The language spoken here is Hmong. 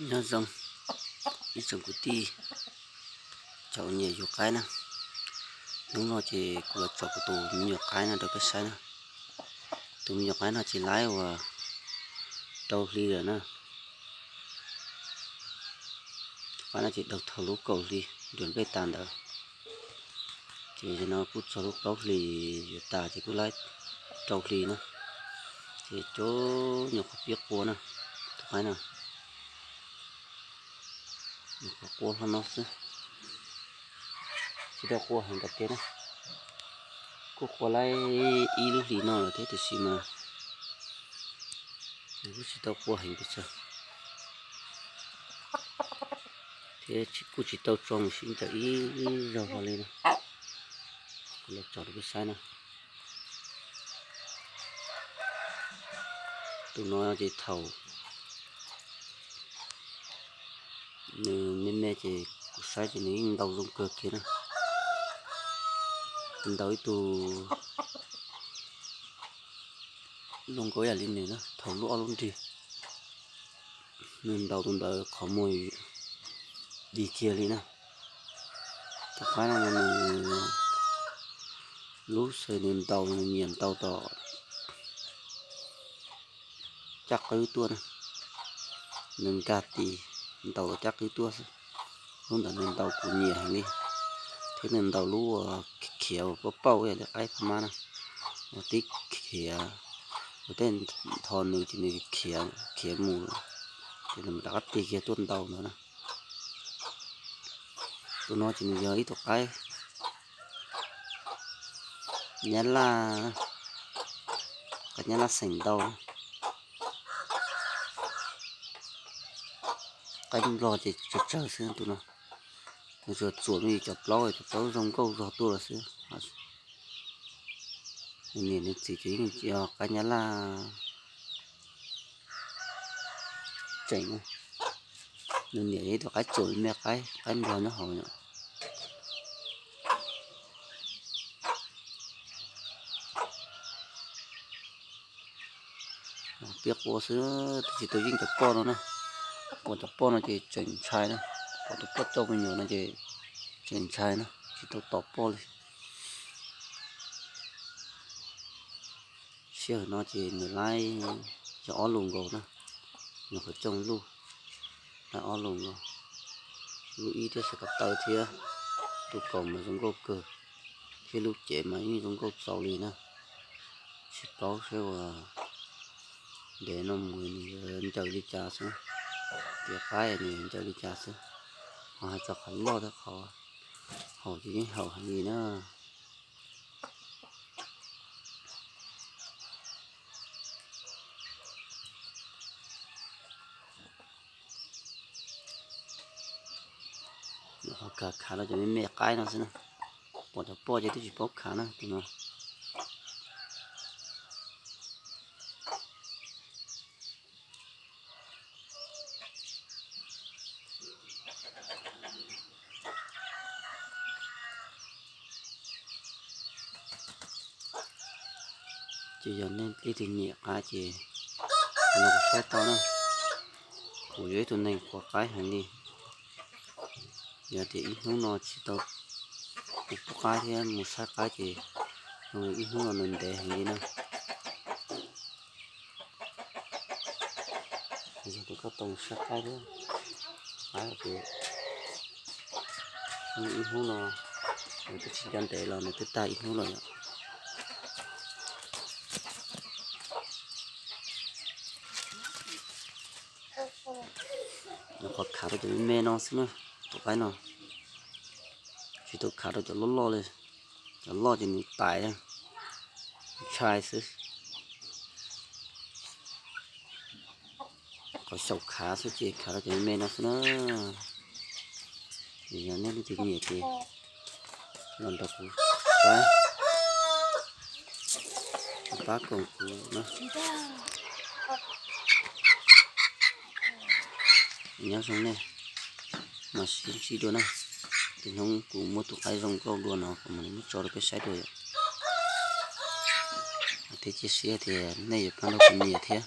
Nyob zoo ib tsoom kwv tij cov uas nyiam yug qaib na, hnub no ces kuv los tso kuv tus me nyuam qaib no rau peb saib na. Tus me nyuam qaib no ces laib uas rau hli lawm na. Tus qaib no ces daug thaum lub kaum hli, nruas nplej tas ntawd. Ces no kuj txog lub plaub hlis yuav tas ces kuj laib rau hli na. Ces cov nyuam qhuav pib qua na, tus qaib no nyuam qhuav qua hlo no xwb, tsis tau qua heev tiag tiag na. Kuj qua laib ib lub hlis no lawm thiab tiam sis mas nws kuj tsis tau qua heev pes tsawg, thiab kuj tsis tau tso mus sib ncaws ib zaug hlo li na. Kuv los tso rau peb saib na. Tus no ces thaum nws me me ces kuv saib ces nws yeej ntaus zoo kawg kiag na. Ntaus ib tug zoo nkaus ib yam li nws na, thaum lub ob lub nrig nws ntaus tus ntawd qhov muag dig kiag li na. Tus qaib no nws lub xwb nws ntaus nws nyiam ntaus tom caj qwb tuaj na. Nws nkag tis ntaus tom caj qwb tuaj xwb. Lub ntawd nws ntaus kuv nyiam heev li, thiab nws ntaus lub uas khiav uas pauj pauj ib yam li qaib Phab Mab na, uas tib khiav, uas tej ntho nws ces nws khiav khiav mus, ces nws mam rov qab tig kiag tuaj ntaus ntawd na. Tus no ces nws yog ib tug qaib Nyab Laj, qaib Nyab Laj xeem ntau. Qaib Nplog ces tsawg tsawg xwb tus no, nws tsuas txuam me cov plaub, cov plaub zoo nkauj zog tuaj lawm xwb. Nws niam nws txiv ces yeej yog qaib Nyab Laj tseem. Nws niam yog ib tug qaib txuam me qaib, qaib Nplog nyob hauv no. Pib qua xwb, twb tsis tau yeej cov poj no na. Pom cov poj no ces tseem ntshai na, pom tus poj coj me nyuam no ces tseem ntshai na, tsis tau tom poj li. Sij hawm no ces nws laib yog ob lus nkaus na, nws qhov coj luj laib ob lus nkaus, lub ib thiab xav ko taw thiab, tus kaus mas zoo nkauj kawg, thiab lub cev mas yeej zoo nkauj txaus li na. Tsis paub saib uas ntev no mus nws yuav ncaws li cas xwb, tias qaib nws yuav ncaws li cas xwb. Ho hais txog qhov loj thiab qhov haum ces yeej haum heev li na. Qhov khav khav rau cov me me qaib no xwb na. Pom cov poj ces twb tsis paub khav na tus no. Ces yog nej leej twg nyiam qaib ces no kuv saib tau na. Kuv yog ib tug neeg quav qaib heev li. Yog tias ib hnub no tsis tau mus pub qaib thiab mus saib qaib ces ib hnub no nws ntev heev li na. Yog tias koj tau mus saib qaib thiab, qaib ces ib hnub no nws twb tsis nco ntev los nws twb tag ib hnub lawm yom. Qhov khav rau cov me me no xwb na, tus qaib no tsis tau khav rau cov loj loj li. Cov loj ces nws tais, ntshai xwb. Qhov xyaum khav xwb ces khav rau cov me me no xwb na. Yog nej leej twg nyiam ces los nrog kuv pab, pab koom kuv na. Nyob zoo nej, mam sib ntsib dua na. Tus hnub kuv muab tus qaib zoo nkauj dua no kuv mam li muab tso rau peb saib dua yom. Thiab cia siab tias nej yuav pab nrog kuv nyiam thiab.